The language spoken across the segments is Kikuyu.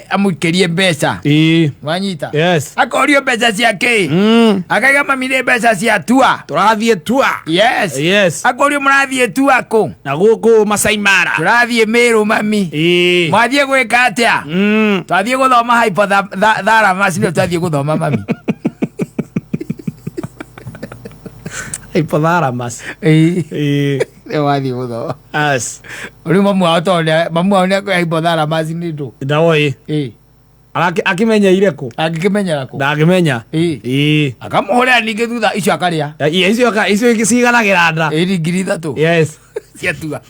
Amũikĩrie mbeca. Ĩĩ. Wanyita? Yes. Akorio mbeca cia kĩ? Akaiga mami nĩ mbeca cia tua. Tũrathiĩ tua. Yes. Yes. Akorio mũrathiĩ tua kũ? Na gũkũ Masai Mara. Tũrathiĩ Mĩrũ mami. Ĩĩ. Mwathiĩ gwĩka atĩa? Twathiĩ gũthoma hypothalamus nĩyo twathiĩ gũthoma mami. Hypothalamus. Ĩĩ. Ĩĩ. Nĩyo wathiĩ gũthoma. As. Rĩu mamu wao tondũ mamu wao nĩakwĩra hypothalamus nĩ ndũ. Ndaoĩ. Ĩĩ. Akĩmenyeire kũ? Angĩkĩmenyera kũ? Ndangĩmenya. Ĩĩ. Ĩĩ. Akamũhũrĩra ningĩ thutha icio akarĩa. Ĩĩ, icio icio ciganagĩra nda. Ĩĩ ni 3,000. Yes. Ciatua.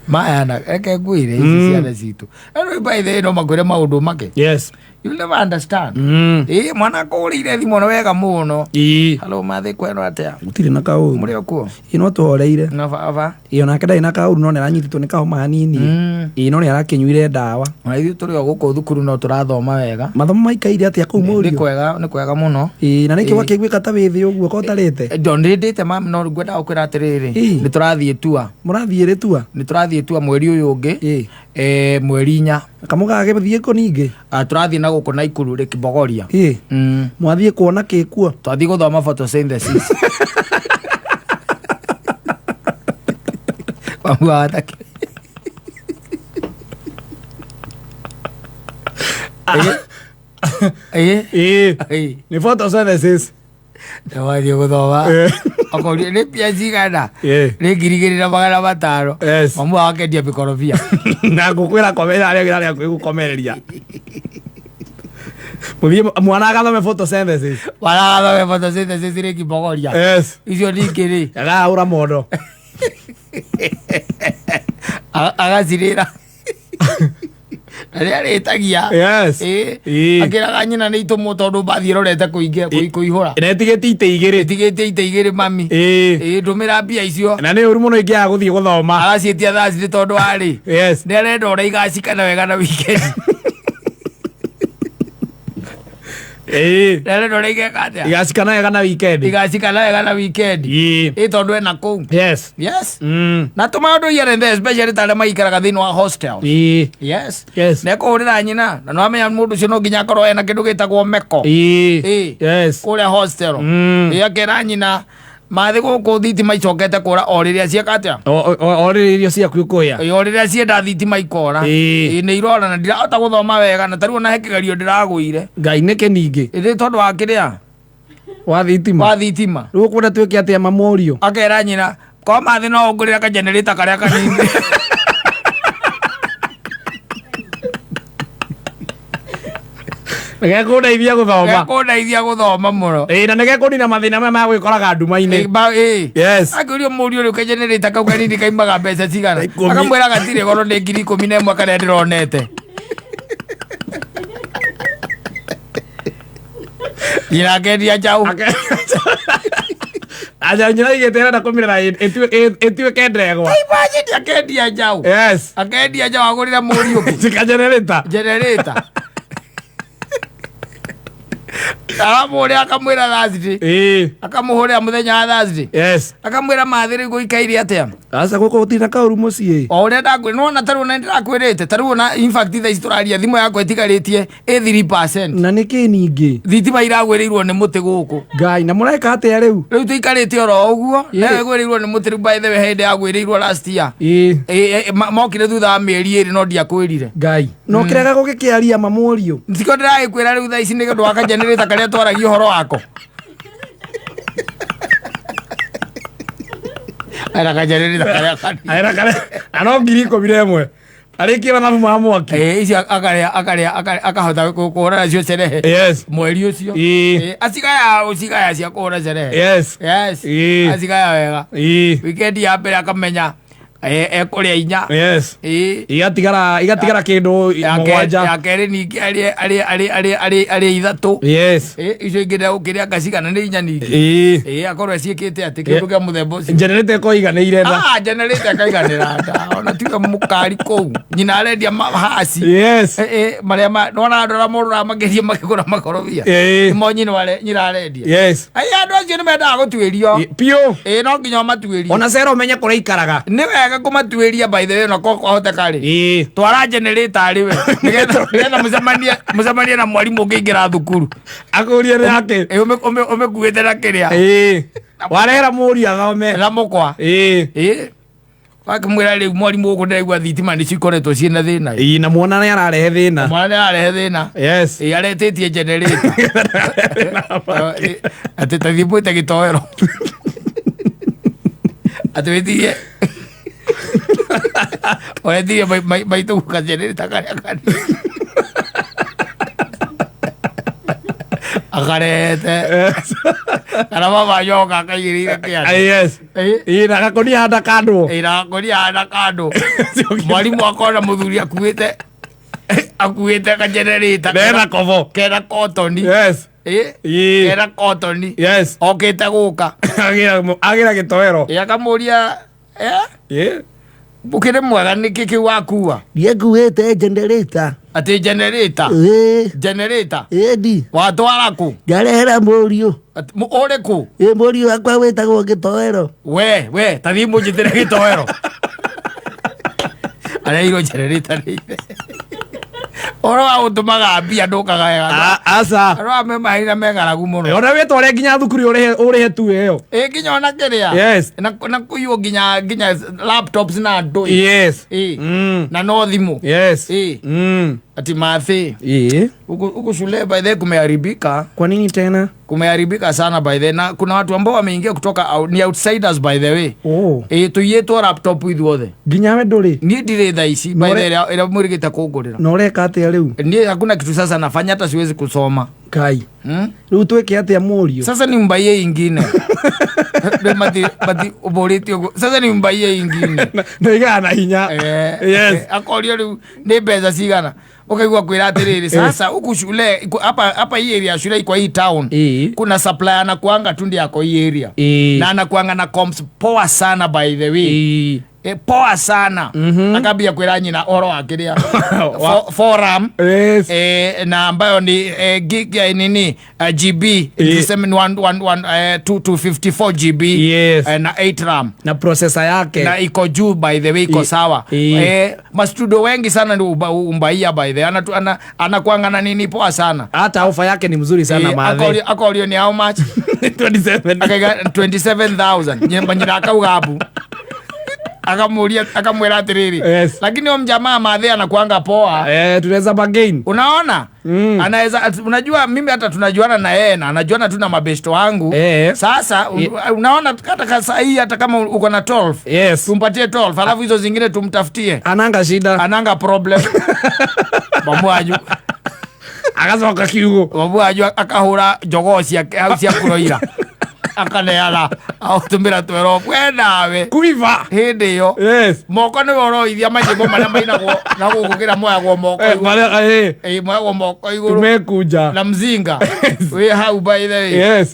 Mayana reke ngwĩre ici ciana citũ. Rĩu by the way no makwĩre maũndũ make. Yes. You never understand. Ĩĩ mwana akũgũrĩire thimũ na wega mũno. Ĩĩ. Hello mathĩ kweno atĩa? Gũtirĩ na kaũru. Mũrĩ o kuo? Ĩĩ no tũhoreire. Na baba. Ĩĩ onake ndarĩ na kaũru no nĩ aranyitĩtwo nĩ kahoma hanini. Ĩĩ no nĩ arakĩnyuire ndawa. Ona ithuĩ tũrĩ o gũkũ thukuru no tũrathoma wega. Mathomo maikaire atĩa kũu Nĩ mũriũ? kwega, nĩ kwega mũno. Ĩĩ na nĩkĩ wakĩiguĩka ta wĩ thĩ ũguo ko ũtarĩte? Ndo ndĩndĩte mami no ngwendaga gũkwĩra atĩrĩrĩ. Ĩĩ. Nĩ tũrathiĩ tua. Mũrathiĩ rĩ tua? Nĩ tũrathiĩ tua mweri ũyũ ũngĩ. Ĩĩ. Mweri 4. Kamũgagĩthiĩ kũ ningĩ? Ah, tũrathiĩ na gũkũ Naikuru Lake Bogoria. Ĩĩ. Mwathiĩ kuona kĩ kuo? Twathiĩ gũthoma photosynthesis. Mamu wa atake. Ĩĩ. Ĩĩ. Ĩĩ. Nĩ photosynthesis. Nĩwathiĩ gũthoma. Ĩĩ. Akoria nĩ mbia cigana? Ĩĩ. Nĩ 2500. Yes. Mamu wao akendia mĩkorobia. Na ngũkwĩra komera arĩa arĩa hakuhĩ gũkomereria. Mũthiĩ mwana agathome photosynthesis. Mwana agathome photosynthesis rĩ Bogoria. Yes. Icio ningĩ rĩ. Agahũra mondo. Agacirĩra. Na rĩrĩa arĩtagia. Yes. Ĩĩ. Ĩĩ. Akĩraga nyina nĩ itũmwo tondũ mbathi ĩrorete kũihũra. Na ĩtigĩtie itĩ igĩrĩ. Ĩtigĩtie itĩ igĩrĩ mami. Ĩĩ. Ĩĩ ndũmĩra mbia icio. Na nĩ ũru mũno ingĩaga gũthiĩ gũthoma. Araciĩtia thaa cithĩ tondũ warĩ. Yes. Nĩ arenda ũrĩa igacikana wega na weekend. Ĩĩ. Nĩ arenda ũrĩa igeka atĩa? Igacikana wega na weekend. Igacikana wega na weekend. Ĩĩ. Ĩĩ tondũ ena kũu. Yes. Yes. Na tũmaũndũ here and there especially ta arĩa maikaraga thĩinĩ wa hostel. Ĩĩ. Yes. Yes. Nĩ ekũhũrĩra nyina na nĩwamenya mũndũ ũcio no nginya akorwo ena kĩndũ gĩtagwo meko. Ĩĩ. Ĩĩ. Yes. Kũrĩa hostel. Ĩĩ akera nyina mathĩ gũkũ thitima icokete kũra o rĩrĩa cieka atĩa? O rĩrĩa irio ciaku ikũhĩa. Ĩĩ, o rĩrĩa cienda thitima ikora. Ĩĩ. Ĩĩ nĩ irora na ndirahota gũthoma wega na tarĩu ona he kĩgerio ndĩragũire. Ngai nĩkĩ ningĩ? Ĩĩ tondũ wa kĩrĩa? Wa thitima. Wa thitima. Rĩu ũkwenda twĩke atĩa mamũriũ? Akera nyina kwa mathĩ no ũngũrĩra kajenereta karĩa kanini. Nĩgekũndeithia gũthoma. Gekũndeithia gũthoma mũno. Ĩĩ na nĩgekũnina mathĩna maya ma gwĩkoraga nduma-inĩ. Ĩĩ. Yes. Akĩũrio mũriũ rĩu kajenereta kau kanini kaimaga mbeca cigana? 10. Akamwĩra gatirĩ goro nĩ 11,000 karĩa ndĩronete. Nyina akendia njaũ. Aja nyina igĩte ĩrenda kũmĩrera ĩtuĩke ndegwa. Imagine akendia njaũ. Yes. Akendia njaũ agũrĩre mũriũ kĩ? Cikajenereta. Generator. Aramũhũrĩra akamwĩra Thursday. Ĩĩ. Akamũhũrĩra mũthenya wa Thursday. Yes. Akamwĩra mathĩ rĩu gũikaire atĩa? Aca gũkũ gũtirĩ na kaũru mũciĩ. O ũrĩa ndakwĩra nĩwona tarĩu ona nĩndĩrakwĩrĩte tarĩu ona in fact thaa ici tũraria thimũ yakwa ĩtigarĩtie ĩ 3%. Na nĩkĩ ningĩ? Thitima iragwĩrĩirwo nĩ mũtĩ gũkũ. Ngai na mũreka atĩa rĩu? Rĩu tũikarĩte oro ũguo Ĩĩ. nayo ĩgwĩrĩirwo nĩ mũtĩ rĩu by the way hĩndĩ yagwĩrĩirwo last year. Ĩĩ. Ĩ, mokire thutha wa mĩeri 2 no ndiakwĩrire. Ngai. No kĩrega gũgĩkĩaria mamũriũ. Tikio ndĩragĩkwĩra rĩu thaa ici nĩ ũndũ wa kajenereta karĩa twaragia ũhoro wako. Ena kajenereta karĩa kanini. Aera kare. Na no 11,000. Arĩkie mathabu ma mwaki. Ĩĩ, icio akarĩa akarĩa akahota kũhũra nacio cerehe. Yes. Mweri ũcio. Ĩĩ. Ĩĩ, acigaya ũcigaya cia kũhũra cerehe. Yes. Yes. Ĩĩ. Acigaya wega. Ĩĩ. Weekend ya mbere akamenya ekũrĩa 4. Yes. Ĩĩ. Igatigara igatigara kĩndũ 7. Ya kerĩ ningĩ arĩe arĩe arĩe arĩe arĩe arĩe 3. Yes. Ĩĩ, icio ingĩ ndegũkĩrĩa ngacigana nĩ 4 ningĩ. Ĩĩ. Ĩĩ, akorwo eciĩkĩte atĩ kĩndũ kĩa mũthemba ũcio. Generator ĩkorwo ĩiganĩire nda. Ah, generator ĩkaiganĩra nda. Ona tiwe mũkari kũu. Nyina arendia mahaci. Yes. Marĩa nĩwona andũ arĩa morũraga makĩria makĩgũra makorobia. Ĩĩ. Nĩmo nyina arendia. Yes. Ai, andũ acio nĩ mendaga gũtuĩrio. Piũ. Ĩĩ, no nginya ũmatuĩrie. Ona cera ũmenye kũrĩa ikaraga. Nĩ wega. Wega kũmatuĩria, by the way, na kwahoteka rĩ, twara generator arĩ we, nĩgetha mũcemanie na mwarimũ ũngĩingĩra thukuru. Akũrie nĩ yake. Ĩ, ũmĩkuĩte na kĩrĩa. Ĩĩ, warehera mũriũ athome. Na mũkwa. Ĩĩ. Ĩ, wakĩmwĩra rĩu mwarimũ gũkũ ndĩraigua thitima nĩ cikoretwo ciĩna thĩna. Ĩĩ, na mwana nĩ ararehe thĩna. Mwana nĩ ararehe thĩna. Yes. Ĩ, aretĩtie generator atĩ tathiĩ mwĩte gĩtoero, atĩ wĩtirie ũretirie maitũ ka generator karĩa kanini akarehete, kana mama nyoka akaigĩrĩire kĩande. Yes. Ĩ. Ĩĩ, na gakonia handa kandwo. Ĩrakoria hana kandũ, mwarimũ akona mũthuri akuĩte kagenereta. Nena kobo. Kena kotoni. Yes. Ĩ. Ĩĩ. Kena kotoni. Yes. Okĩte gũka. Agĩra gĩtoero. Ĩ, akamũria, "Eh, Ĩĩ. ũkĩrĩ mwega, nĩkĩ kĩu wakua?" Ndiekuĩte generator. Atĩ generator? Ĩĩ. Generator? Ĩndi. Watwara kũ? Ndarehera mũriũ. Atĩ, ũrĩkũ? Ĩ, mũriũ wakwa wĩtagwo Gĩtoero. We tathiĩ mũnjĩtĩre gĩtoero areirwo generator nĩ ithe. Ũhoro wa gũtũmaga mbia ndũkaga wega. Aca. Ũhoro wa me na meng'aragu mũno. Ona wĩtware nginya thukuru ũrĩhe tu ĩyo. Ĩ, nginya ona kĩrĩa. Yes. Na kũiywo nginya laptops na ndũĩ. Yes. Ĩ. Na no thimũ. Yes. Ĩ. Ati mathi Ĩĩ. huku shule, by the way, kumeharibika. Kwa nini tena? Kumeharibika sana, by the way. Na kuna watu ambao wameingia kutoka ni outsiders, by the way. Oh. Ĩ, tũiyĩtwo laptop ithuothe. Nginya we ndũrĩ? Niĩ ndirĩ thaa ici, by the way, ĩrĩa mwĩrĩgĩte kũngũrĩra. Na ũreka atĩa rĩu? Niĩ hakuna kitu sasa nafanya, hata siwezi kusoma. Kai. Hmm? Rĩu twĩke atĩa mũriũ? Sasa ni mbaie ingine. Rĩu mati ũbũrĩte ũguo, sasa ni mbaie ingine. Ndaigaga na hinya. Eh, Yes. akorio rĩu nĩ mbeca cigana, ũkaigua kwĩra atĩrĩrĩ, sasa huku shule hapa hii area ya shule iko hii town, kuna supplier anakuanga tu ndiye ako hii area, na anakuanga na comps poa sana, by the way. Poa sana. Akambia kwĩra nyina ũhoro wa kĩrĩa forum. Yes. Na ambayo ni gig ya nini, GB 7111 254 GB. Yes. Na 8 RAM. Na processor yake. Na iko juu, by the way, iko sawa. Mastudio wengi sana ni umbaia, by the way. Anakuanga na nini poa sana. Hata ofa yake ni mzuri sana, mathe. Akorio ni how much? 27. Akaiga 27,000. Nyina akauga abu, akamuria, akamwira atiriri, Yes. lakini huyo mjamaa madhe anakuanga poa. Eh, tunaweza bargain. Unaona, anaweza unajua mimi hata tunajuana na yeye na anajuana tu na mabesto wangu. Sasa unaona hata saa hii, hata kama uko na 12, tumpatie 12, alafu hizo zingine tumtafutie. Ananga shida. Ananga problem mamwaju. Agacoka kiugo. Mamwaju akahura jogoo ciake hau cia kuroira, akaneana aũtũmĩra 12 we nawe. Kuiva. Hĩndĩ ĩyo moko nĩwe ũroithia manyĩmbo marĩa mainagwo na gũkũ kĩrĩa moyagwo moko igũrũ. Marĩa Ĩ, moyagwo moko igũrũ. Tumekunja. Na mzinga wĩ hau, by the way.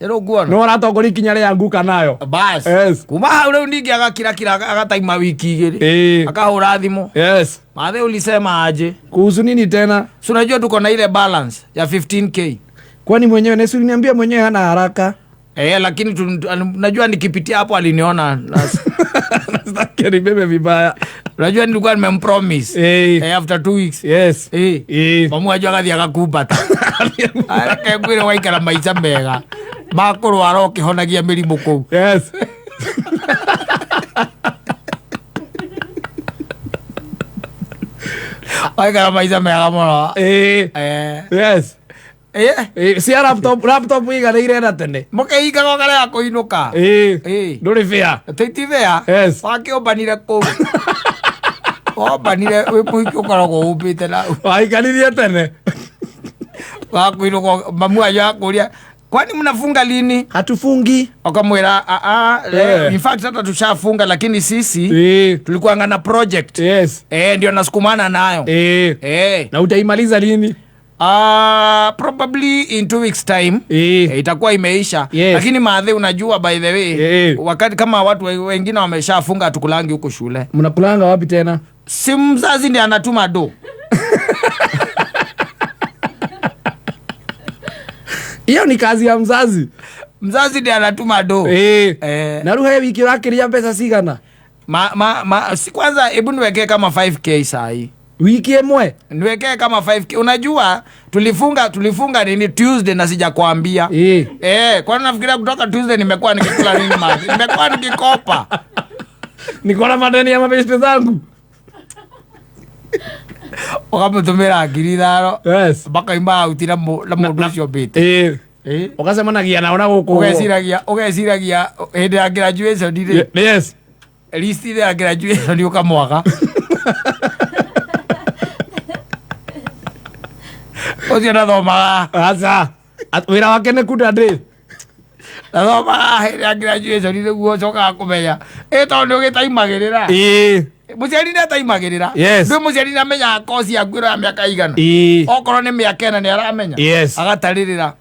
Rĩu nguona No ũratongoria ikinya rĩa nguka nayo. Bas. Kuma hau rĩu ningĩ agakirakira, agataima wiki 2. Akahũra thimũ. Mathe, ulisema aje? Kuhusu nini tena? Si unajua tuko na ile balance ya 15K. Kwani mwenyewe nesi uliniambia mwenyewe hana haraka. Eh, lakini najua nikipitia hapo aliniona Sitaki nibebe vibaya. Unajua nilikuwa nimempromise after 2 weeks. Mamu ajua agathi agakumbata, reke ngwĩre, waikara maica mega makũrwara ũkĩhonagia mĩrimũ kũu. Waikara maica mega mũno. Cia laptop iganĩire na tene. Mũkĩhingaga ũkarega kũinũka. Ndũrĩ fair. Tĩtithea. Wakĩũmbanire kũu, wombanire wĩ mũhiki, ũkoragwo ũmbĩte na Waikaririe tene. Wakuinũka, mamu anyu akũria, "Kwani mnafunga lini?" Hatufungi. Wakamwira, "Ah, ah, in fact hata tushafunga, lakini sisi tulikuanga na project." Ndio nasukumana nayo. Na utaimaliza lini? Probably in 2 weeks time. Itakuwa imeisha. Lakini maadhe, unajua, by the way, wakati kama watu wengine wameshafunga, hatukulangi huko shule. Mnakulanga wapi tena? Si mzazi ndiye anatuma do? Hiyo ni kazi ya mzazi. Mzazi ndiye anatuma do. Na rĩu he wiki ũrakĩria mbeca cigana? Ma, ma, ma, si kwanza hebu niwekee kama 5K sahi. Wiki ĩmwe. Niwekee kama 5K. Unajua tulifunga nini Tuesday na sijakwambia. Eh, kwani nafikiria kutoka Tuesday nimekuwa nikikula nini maji? Nimekuwa nikikopa. Niko na madeni ya mabeshte zangu. Ukamũtũmĩra 5,000. Yes. Makaima out na na mũndũ ũcio mbĩte. Ũgacemanagia nao na gũkũ. Ũgeciragia hĩndĩ ya graduation rĩ. Yes. List ya graduation ũkamwaga. Ũcio ndathomaga. Aca. Wĩra wake nĩ kunda ndĩ. Ndathomaga hĩndĩ ya graduation nĩguo ũcokaga kũmenya. Ĩ tondũ nĩ ũgĩtaimagĩrĩra. Mũciari nĩ ataimagĩrĩra. Yes. Ndũĩ mũciari nĩ amenyaga kosi yaku ĩro ya mĩaka igana. Okorwo nĩ mĩaka 4 nĩ aramenya. Agatarĩrĩra.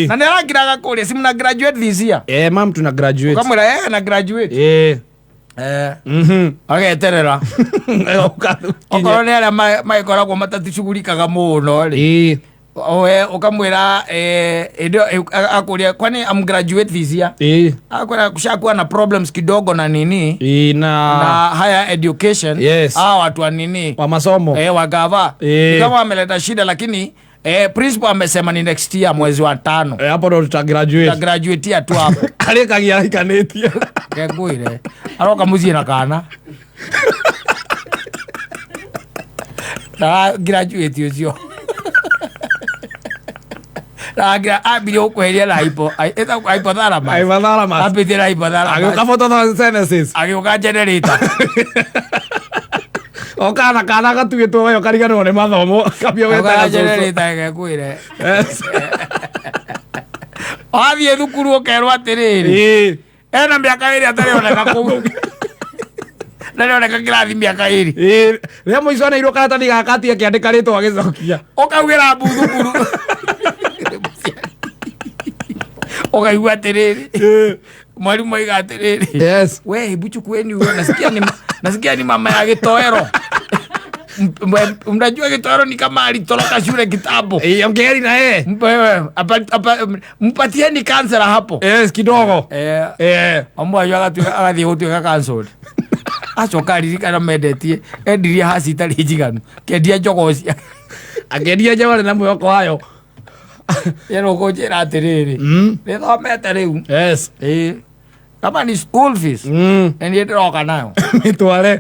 Na nĩ arangiraga kũrĩa si mna graduate this year. Eh, mam tuna graduate. Ũkamwĩra na graduate. Ageterera. Okorwo nĩ arĩa magĩkoragwo mataticugurikaga mũno rĩ. Oe ukamwĩra hĩndĩ ĩyo akũria kwani am graduate this year. Akwĩra kushakuwa na problems kidogo na nini Na na higher education. Yes. Hawa watu wa nini wa masomo. Wagava. Kama wameleta shida lakini principal amesema ni next year mwezi wa 5. Hapo ndo tuta graduate. Tuta graduate tu hapo. Arĩkagia aikanĩtie. Kengwire. Aroka muciĩ na kana. Na graduate ũcio. Na ambirie gũkweheria na hypothalamus. Hypothalamus. Ambĩtie na hypothalamus. Agĩũka photosynthesis. Agĩũka generator. O kana kana gatuĩtwo we ũkariganĩrwo nĩ mathomo kambia Agĩũka wetaga cũcũ. generator gekwĩre. Yes. Wathiĩ thukuru ũkerwo atĩrĩrĩ. Ena mĩaka 2 atarĩoneka kũu. Ndarĩoneka kĩrathi mĩaka 2. Rĩrĩa mũico aneirwo karatathi gaka atige akĩandĩka rĩtwa agĩcokia. Ũkaugĩra mbu thukuru. Ũkaigua atĩrĩrĩ. Mwalimu aiga atĩrĩrĩ. Yes. We hebu chukueni huyo nasikia ni mama ya gĩtoero. Mnajua gĩtoero ni kama alitoroka shule kitambo. Ongeeni na yeye. Mpatieni kansela hapo. Yes, kidogo. Omwe agathiĩ gũtuĩka cancelled. Acoka aririkana mendetie endirie haci itarĩ njiganu kendia njogoo cia Akĩendia njogoo na mwĩhoko wayo. Yero ũkũnjĩra atĩrĩrĩ. Nĩthomete rĩu. Yes. Kama ni school fees. Nĩ niĩ ndĩroka nayo. Mĩtware.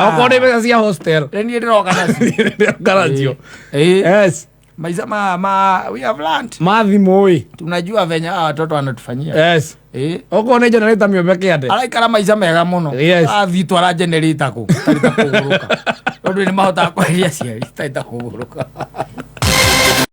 Okorwo nĩ mbeca cia hostel. Nĩ niĩ ndĩroka nacio. Ndĩroka nacio. Yes. Maisha ma we have learned. Ma thimũ ĩ. Tunajua venye hawa watoto wanatufanyia. Yes. Okorwo nĩ generator mĩũmbe kĩande. Araikara maica mega mũno. Yes. Athiĩ twara generator kũ. Tarĩ ta kũgũrũka. Tondũ nĩ mahotaga kweheria aciari. Tarĩ ta kũgũrũka.